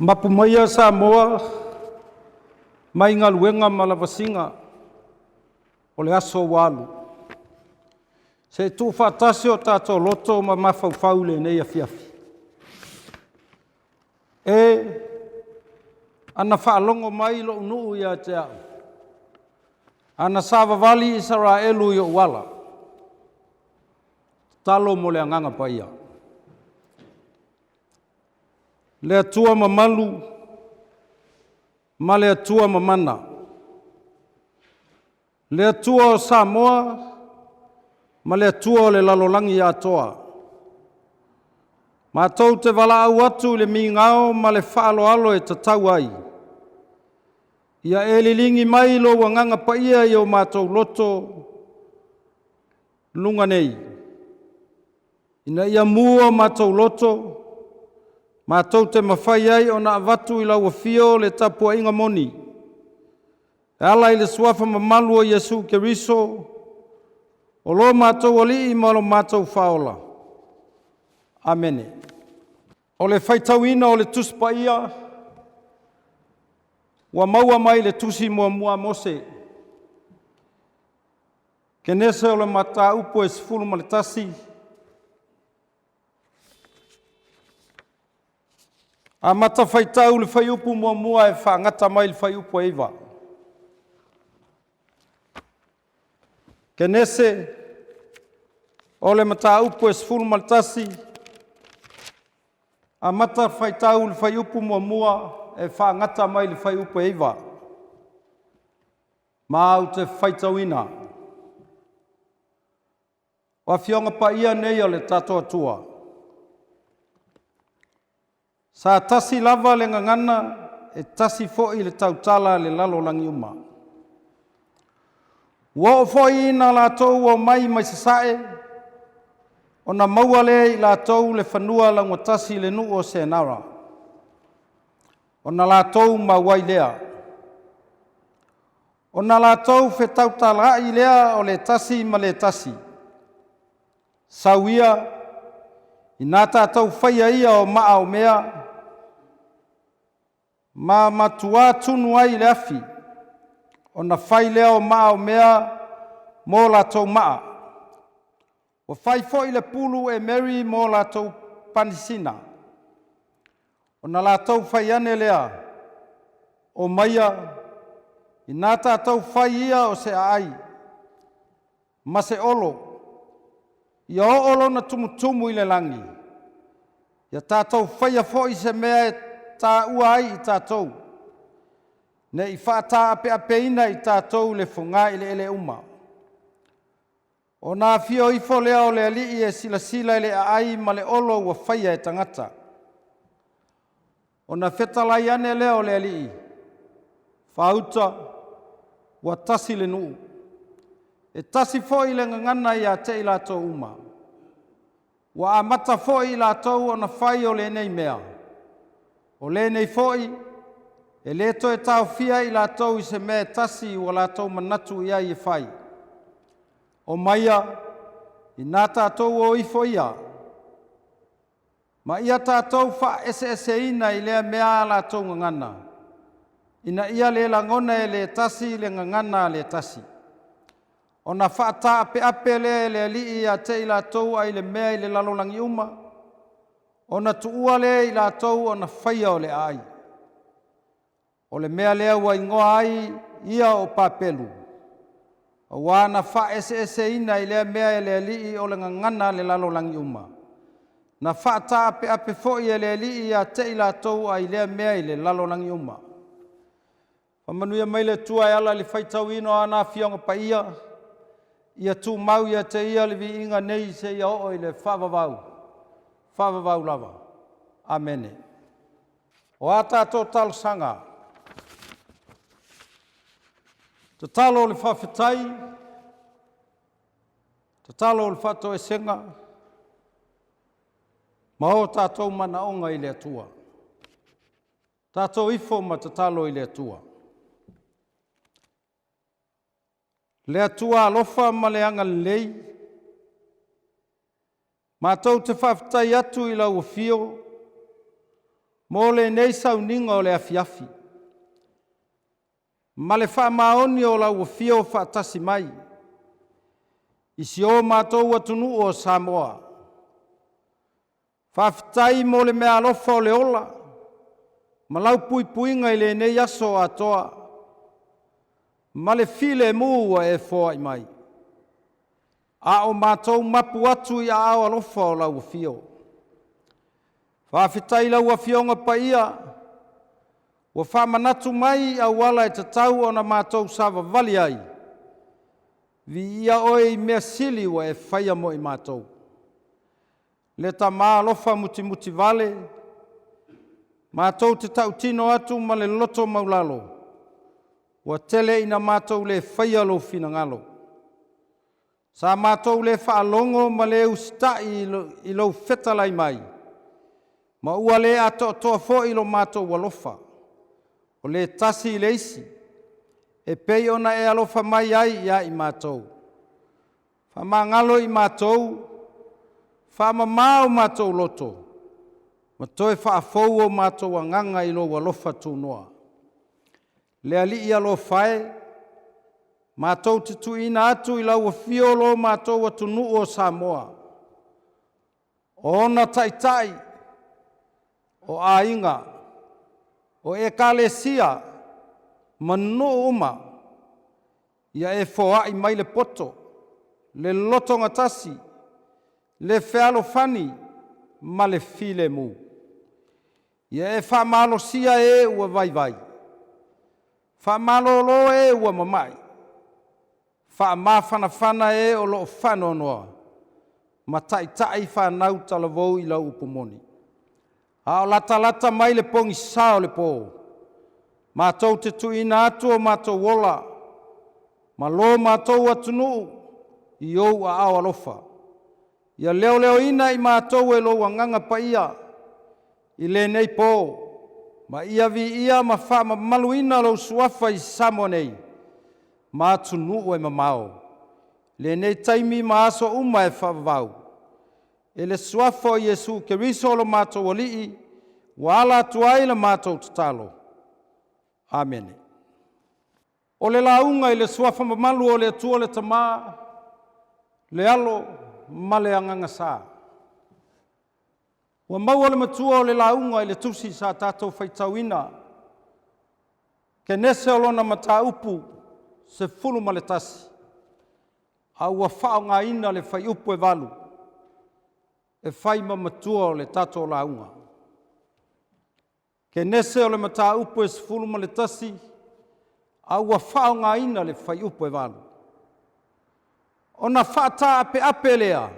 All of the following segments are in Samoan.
Mapu maia Samoa mai galuega ma lavasiga o le aso ua alu. Se i tuufaatasi o tatou loto ma mafaufau i lenei afiafi. E ana faalogo mai lou nuu ia te au, ana savavali Isaraelu i ou ala. Tatalo mo le Agaga Paia. Le Atua mamalu ma le Atua mamana, le Atua o Samoa ma le Atua o le lalolagi atoa. Matou te valaau atu i le migao ma le faaaloalo e tatau ai, ia e liligi mai lou Agaga Paia i o matou loto luga nei, ina ia mu o matou loto, matou te mafai ai ona avatu i lau afio le tapuaiga moni, e ala i le suafa mamalu o Iesu Keriso, o lo matou Alii ma lo matou Faaola. Amene. O le faitauina o le Tusi Paia ua maua mai le Tusi muamua a Mose, Kenese o le mataupu e 11, amata faitau le fuaiupu muamua e faagata mai le fuaiupu e 9. Kenese o le mataupu e 11, amata faitau le fuaiupu muamua e faagata mai le fuaiupu e 9. Ma ou te faitauina. O Afioga Paia nei o le tatou Atua. Sa tasi lava le gagana, e tasi foi le tautala a le lalolagi uma. Ua oo foi ina latou omai mai sasae, ona maua lea e i latou le fanua laugatasi i le nuu o Senara, ona latou mau ai lea. Ona latou fetautalaai lea o le tasi ma le tasi. Sau ia, ina tatou faia ia o maa o mea, ma matuā tunu ai i le afi, ona fai lea o maa o mea mo latou maa. Ua fai foi le pulu emeri mo latou panisina. Ona latou fai ane lea, Omaia, ina tatou fai ia o se aai, ma se olo, ia oo lona tumutumu i le lagi, ia tatou faia foi se mea e taua ai i tatou, ne i faataapeapeina i tatou le fogaeleele uma. Ona afio ifo lea o le Alii e silasila i le aai ma le olo ua faia e tagata. Ona fetalai ane lea o le Alii, Faauta, ua tasi le nuu. E tasi foi le gagana ia te i latou uma. Ua amata foi i latou ona fai o lenei mea. O lenei foi, e le toe taofia i latou i se mea e tasi ua latou manatu i ai e fai. Omaia, ina tatou o ifo ia, ma ia tatou faaeseeseina i lea mea a latou gagana, ina ia le lagona e le tasi le gagana a le tasi. Ona faataapeape lea e le Alii ia te i latou ai le mea i le lalolagi uma, ona tuua lea e i latou ona faia o le aai. O le mea lea ua igoa ai ia o Papelu, auā na faaeseeseina i lea mea e le Alii o le gagana a le lalolagi uma. Na faataapeape foi e le Alii ia te i latou ai lea mea i le lalolagi uma. Faamanuia mai le Atua e ala i le faitauina o ana Afioga Paia, ia tumau ia te Ia le viiga nei seia oo i le faavavau, faavavau lava. Amene. O a tatou talosaga, tatalo o le faafetai, tatalo o le faatoesega, ma o tatou manaoga i le Atua. Tatou ifo ma tatalo i le Atua. Le Atua alofa ma le agalelei, matou te faafetai atu i lau afio. mo lenei sauniga o le afiafi, ma le faamaoni o lau afio faatasi mai i si o matou atunuu o Samoa. Faafetai mo le meaalofa o le ola ma lau puipuiga i lenei aso atoa ma le filemu ua e foai mai, a o matou mapu atu i aao alofa o lau afio. Faafetai i lau Afioga Paia ua faamanatu mai i auala e tatau ona matou savavali ai, viia oe i mea sili ua e faia mo i matou. Le Tama alofa mutimutivale, matou te tautino atu ma le loto maualalo, ua tele ina matou le faia lou finagalo. Sa matou le faalogo ma le usitai i lou fetalai mai, ma ua le atoatoa foi lo matou alofa, o le tasi i le isi, e pei ona e alofa mai ai ia i matou. Faamagalo i matou, faamama o matou loto, ma toe faafou o matou agaga i lou alofa tunoa. Le Alii alofa e, matou te tuuina atu i lau afio lo matou atunuu o Samoa, o ona taitai, o aiga, o Ekalesia ma nuu uma, ia e foai mai le poto, le lotogatasi, le fealofani ma le filemu. Ia e faamalosia e ua vaivai, faamalolo e ua mamai, faamafanafana e o lo o faanoanoa, ma taitai fanau talavou i lau upu moni. A o latalata mai le pogisa o le po, matou te tuuina atu o matou ola ma lo matou atunuu i ou aao alofa, ia leoleoina i matou e lou Agaga Paia i lenei po, ma ia viia ma faamamaluina lou Suafa i Samoa nei ma atunuu e mamao, i lenei taimi ma aso uma e faavavau, i le Suafa o Iesu Keriso lo matou Alii, ua ala atu ai la matou tatalo. Amene. O le lauga i le Suafa mamalu o le Atua le Tama, le Alo ma le Agaga Sa. Ua maua le matua o le lauga i le tusi sa tatou faitauina, Kenese o lona mataupu 11, a ua faaaogaina le fuaiupu e 8 e fai ma matua o le tatou lauga. Kenese o le mataupu e 11, a ua faaaogaina le fuaiupu e 8. Ona faataapeape lea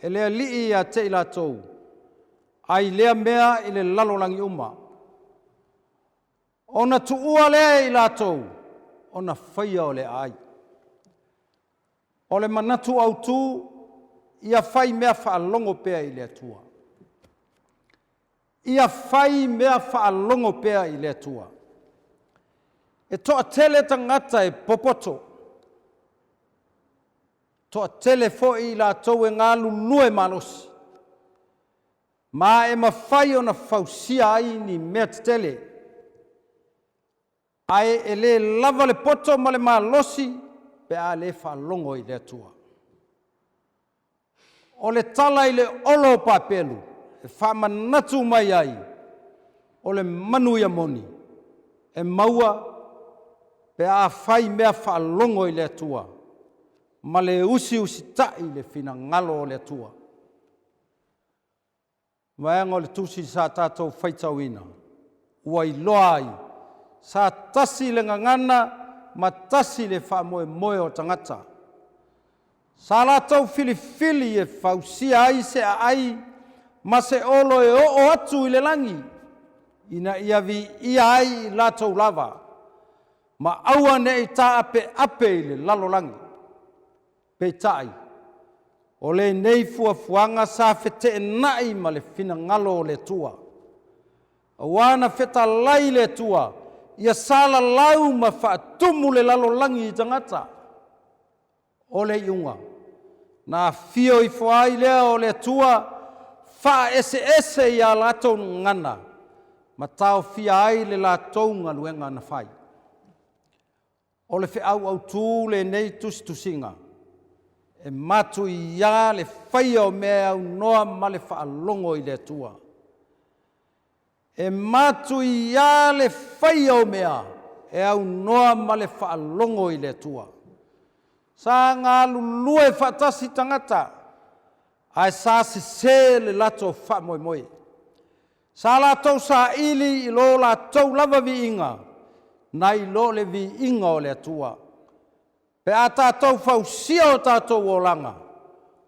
e le Alii ia te i latou, ai lea mea i le lalolagi uma, ona tuua lea e i latou ona faia o le aai. O le manatu autu, ia faimea faalogo pea i le Atua. Ia fai mea faalogo pea i le Atua. E toatele tagata e popoto, toatele foi i latou e galulue malosi, ma e mafai ona fausia ai ni mea tetele, ae e le lava le poto ma le malosi pe a le faalogo i le Atua. O le tala i le olo o papelu e faamanatu mai ai, o le manuia moni e maua pe a fai mea faalogo i le Atua ma le usiusitai i le finagalo o le Atua. Vaega o le tusi sa tatou faitauina, ua iloa ai, sa tasi le gagana ma tasi le faamoemoe o tagata. Sa latou filifili e fausia ai se aai ma se olo e oo atu i le lagi, ina ia viia ai i latou lava, ma aua ne i taapeape i le lalolagi. Peitai, o lenei fuafuaga sa feteenai ma le finagalo o le Atua, aua na fetalai le Atua ia salalau ma faatumu le lalolagi i tagata. O le iuga, na afio ifo ai lea o le Atua faaeseese i a latou gagana. ma taofia ai le latou galuega na fai. O le feau autu lenei tusitusiga, e matuia le faia o mea e aunoa ma le faalogo i le Atua. E matuia le faia o mea e aunoa ma le faalogo i le Atua. Sa galulue faatasi tagata, ae sa sese le latou faamoemoe. Sa latou saili i lo latou lava viiga, nai lo le viiga o le Atua. Pe a tatou fausia o tatou olaga,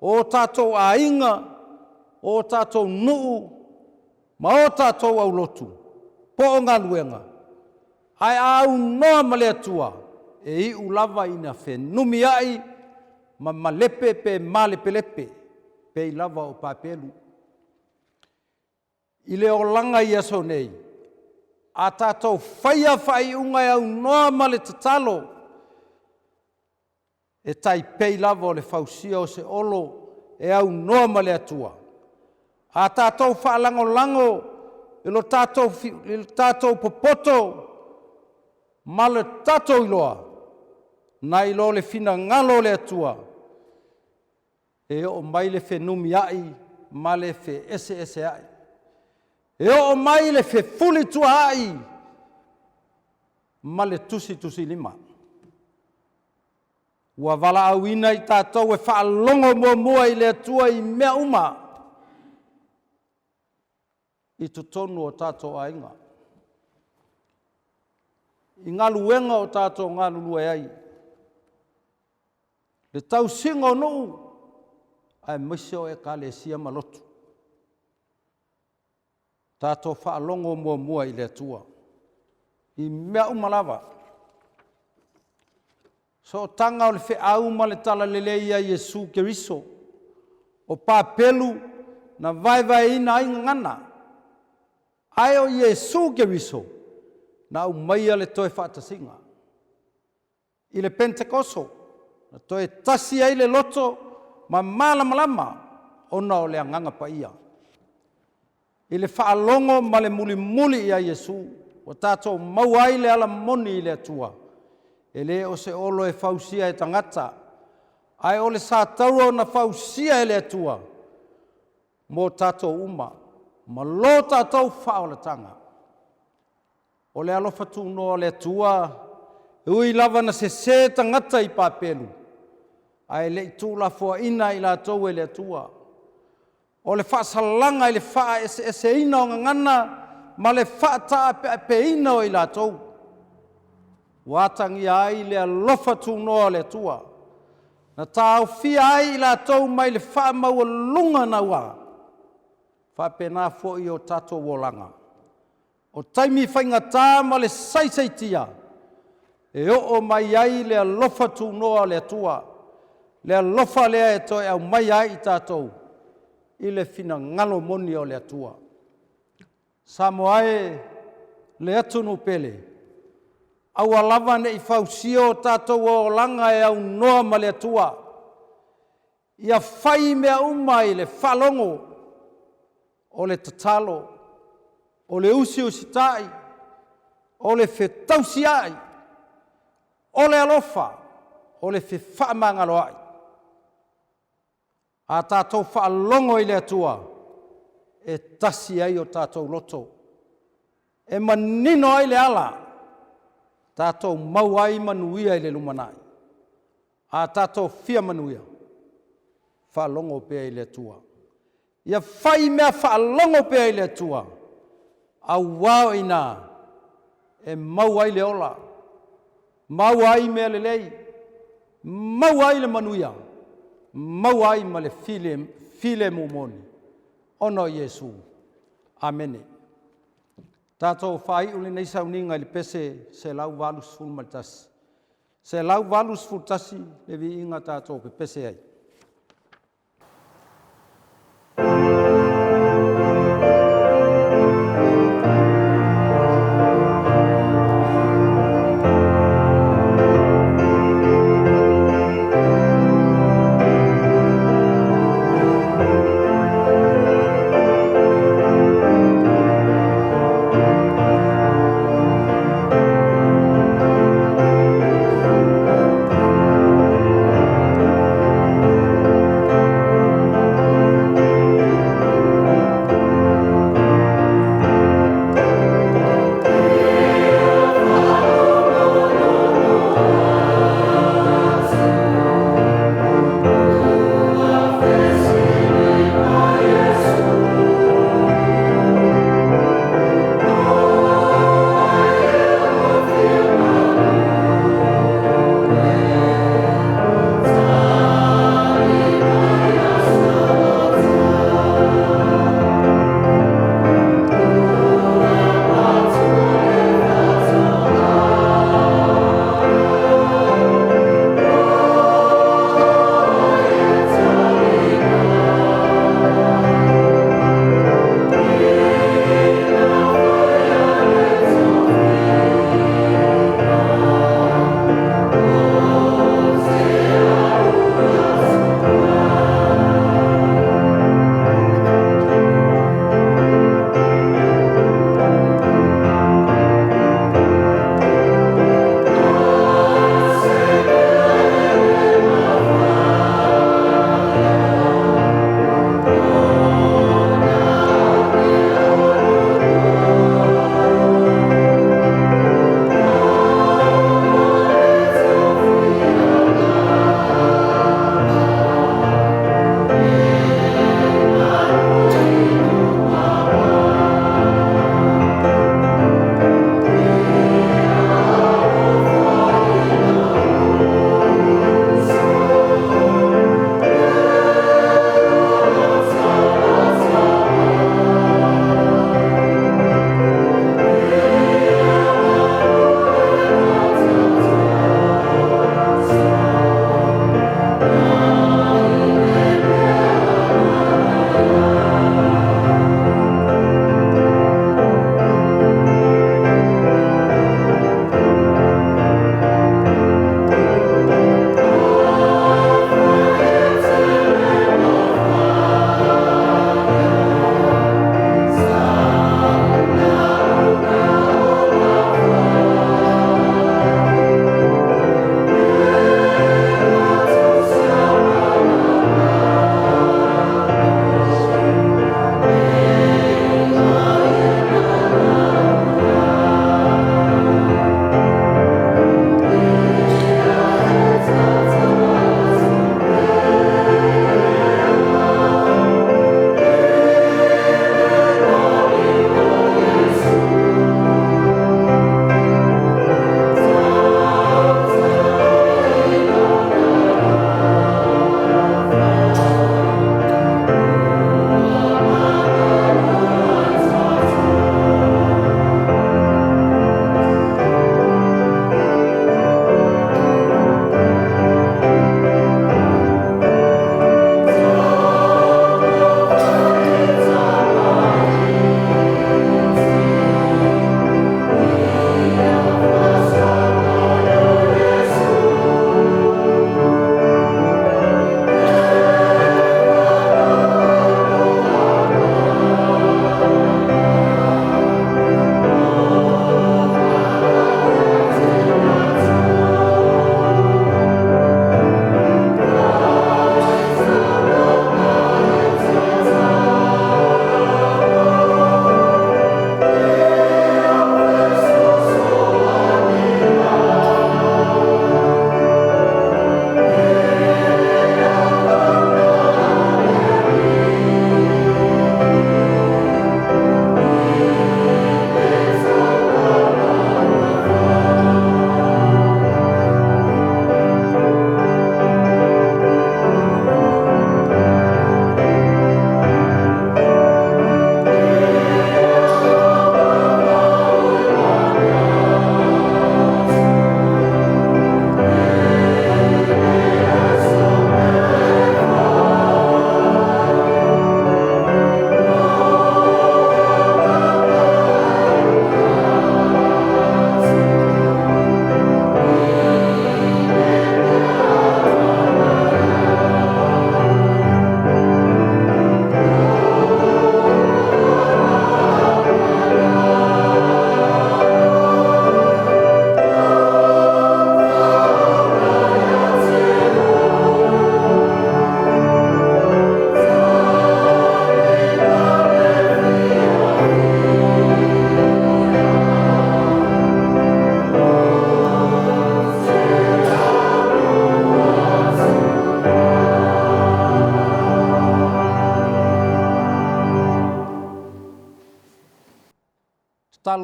o tatou aiga, o tatou nuu ma o tatou aulotu po o galuega, ae a aunoa ma le Atua, e iu lava ina fenumiai ma malepe pe malepelepe, pei lava o Papelu. I le olaga i aso nei, a tatou faia faaiuga e aunoa ma le tatalo, e tai pei lava o le fausia o se olo e aunoa ma le Atua. A tatou faalagolago i lo tatou popoto ma lo tatou iloa, nai lo le finagalo o le Atua, e oo mai le fenumiai ma le feeseeseai. E oo mai le fefulituaai ma le tusitusilima. Ua valaauina i tatou e faalogo muamua i le Atua i mea uma i totonu o tatou aiga, i galuega o tatou galulue ai, le tausiga o nuu aemaise o ekalesia ma lotu. Tatou faalogo muamua i le Atua i mea uma lava. Sootaga o le Feau ma le Talalelei a Iesu Keriso. O Papelu na vaevaeina ai gagana, ae o Iesu Keriso na aumaia le toe faatasiga. I le Penetekoso, na toe tasi ai le loto ma malamalama ona o le Agaga Paia. I le faalogo ma le mulimuli ia Iesu, ua tatou maua ai le ala moni i le Atua, e le o se olo e fausia e tagata, ae o le satauro na fausia e le Atua mo tatou uma, ma lo tatou faaolataga. O le alofa tunoa o le Atua, e ui lava ina sese tagata i Papelu, ae le i tuulafoaiina i latou e le Atua. O le faasalaga i le faaeseeseina o gagana ma le faataapeapeina o i latou, ua atagia ai le alofa tunoa o le Atua, na taofia ai i latou mai le faamaualuga naua, faapena foi o tatou olaga. O taimi faigata ma le saisaitia, e oo mai ai le alofa tunoa o le Atua, le alofa lea e toe aumaia ai i tatou i le finagalo moni o le Atua. Samoa e, le atunuu pele, aua lava ne i fausia o tatou olaga e aunoa ma le Atua. Ia fai mea uma i le faalogo, o le tatalo, o le usiusitai, o le fetausiai, o le alofa, o le fefaamagaloai. A tatou faalogo i le Atua, e tasi ai o tatou loto, e manino ai le ala, tatou maua ai manuia i le lumanai. A tatou fia manuia, faalogo pea i le Atua. Ia fai mea faalogo pea i le Atua, aua o i ina e maua ai le ola, maua ai mea lelei, maua ai le manuia, maua ai ma le filemu moni ona o Iesu. Amene. Tatou faaiu lenei sauniga i le pese 181. 181 le viiga tatou pepese ai.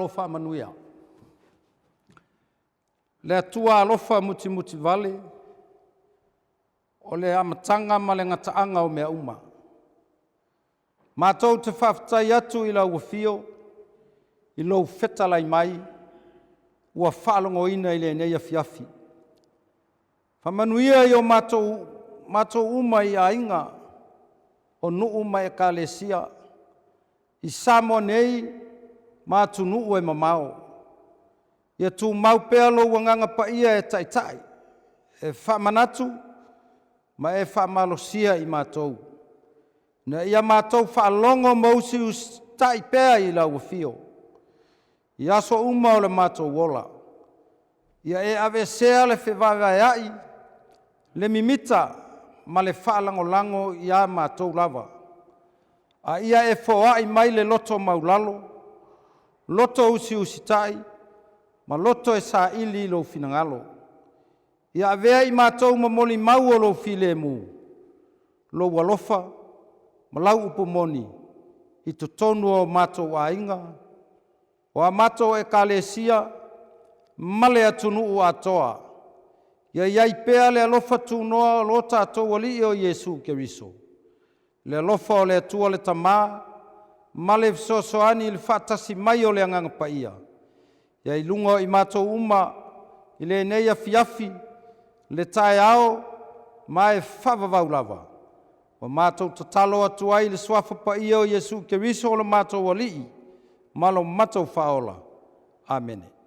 Malo faamanuia. Le Atua alofa mutimutivale, o le amataga ma le gataaga o mea uma. Matou te faafetai atu i lau afio, i lou fetalai mai ua faalogoina i lenei afiafi. Faamanuia i o matou, matou uma i aiga, o nuu ma ekalesia i Samoa nei ma atunuu e mamao. Ia tumau pea lou Agaga Paia e taitai, e faamanatu ma e faamalosia i matou, ina ia matou faalogo ma usiusitai pea i lau afio i aso uma o le matou ola. Ia e aveesea le fevaevaeai, le mimita ma le faalagolago ia matou lava, a ia e foai mai le loto maualalo, loto usiusitai ma loto e saili lou finagalo. Ia avea i matou ma molimau o lou filemu, lou alofa ma lau upu moni i totonu o matou aiga, o a matou Ekalesia ma le atunuu atoa. Ia i ai pea le alofa tunoa o lo tatou Alii o Iesu Keriso, le alofa o le Atua le Tama ma le fesoasoani i le faatasi mai o le Agaga Paia, ia i luga o i matou uma i lenei afiafi, le taeao ma e faavavau lava. Ua matou tatalo atu ai i le suafa paia o Iesu Keriso o lo matou Alii ma lo matou Faaola. Amene.